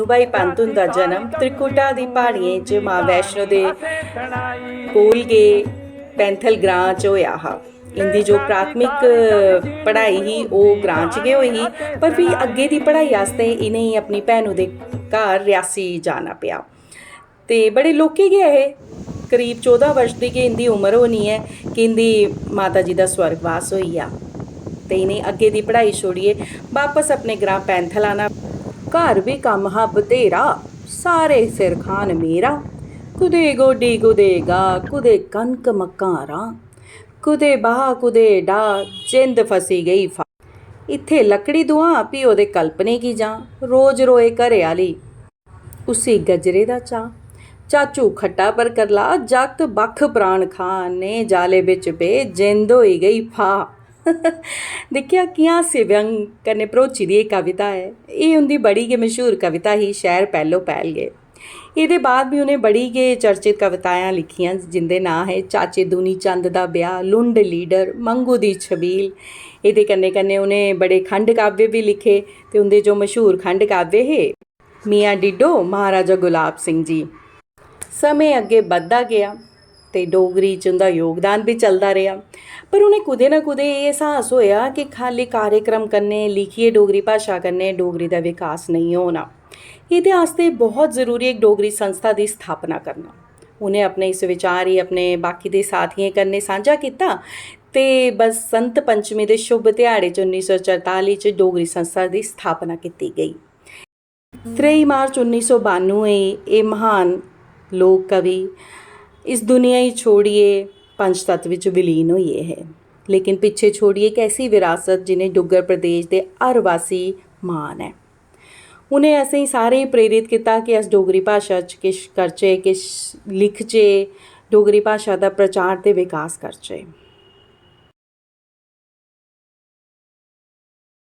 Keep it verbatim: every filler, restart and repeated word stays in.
भाई पंत हुंदा जन्म त्रिकुटा दी प्हाड़ियें च मां वैष्णो दे कोल गै पैंथल ग्रां च होआ हा। इंदी जो प्राथमिक पढ़ाई ही ओह् ग्रां च गै होई ही, पर फ्ही अग्गें दी पढ़ाई आस्तै इ'नेंगी अपनी भैनू दे घर रियासी जाना पेआ। ते बड़े लौह्के गै हे, करीब चौदां वर्ष दी गै इंदी उम्र होनी ऐ कि इंदी माता जी दा स्वर्गवास होई गेआ। ते इ'नें अग्गें दी पढ़ाई छोड़ियै बापस अपने ग्रां पैंथल आना। घर बी कम्म हा बतेरा, सारे सिर खान मेरा। कुदे गोड्डी कुदे गाह्, कुदे कनक मक्कां राह्, कुदे बाह् कुदे डाह्, जिंद फसी गेई फा। इत्थै लकड़ी दुआं, फ्ही ओह्दे कल्पने गी जां। रोज रोए घरै आह्ली, उसी गजरे दा चाऽ। चाचू खट्टा पर करला, जागत बक्ख प्राण खा। ने जाले बिच पे, जिंद होई गेई फा। दिक्खेआ कि'यां हास्य व्यंग कन्नै भरोची दी एह् कविता ऐ। एह् उं'दी बड़ी गै मशहूर कविता ही, शैह्र पैह्लो पैह्ल गै। एह्दे बाद बी उ'नें बड़ी गै चर्चित कवितायां लिखियां, जिं'दे नांऽ हे चाचे दूनी चंद दा ब्याह्, लुंड लीडर, मंगू दी छबील। एह्दे कन्नै कन्नै उ'नें बड़े खंड काव्य बी लिखे ते उं'दे जो मशहूर खंड काव्य हे, मियां डीडो, महाराजा गुलाब सिंह जी। समें अग्गें बधदा गेआ ते डोगरी च उं'दा योगदान बी चलदा रेहा, पर उ'नें कुतै ना कुतै एह् एहसास होएआ कि खाल्ली कार्यक्रम कन्नै, लिखियै डोगरी भाशा कन्नै डोगरी दा विकास नेईं होना। एह्दे आस्तै बहुत जरूरी इक डोगरी संस्था दी स्थापना करना। उ'नें अपने इस विचार गी अपने बाकी दे साथियें कन्नै सांझा कीता ते बसंत पंचमी दे शुभ ध्याड़े च उन्नी सौ चरताली च डोगरी संस्था दी स्थापना कीती गेई। त्रेई मार्च उन्नी सौ बानुएं गी एह् म्हान लोक कवि इस दुनिया गी छोड़ियै पंचतत्व च विलीन होई गे हे, लेकिन पिच्छे छोड़ियै इक ऐसी विरासत जि'नें डुग्गर प्रदेश दे हर वासी मान ऐ। उ'नें असें सारें गी प्रेरित कीता कि अस डोगरी भाशा च किश करचै, किश लिखचै, डोगरी भाशा दा प्रचार ते विकास करचै।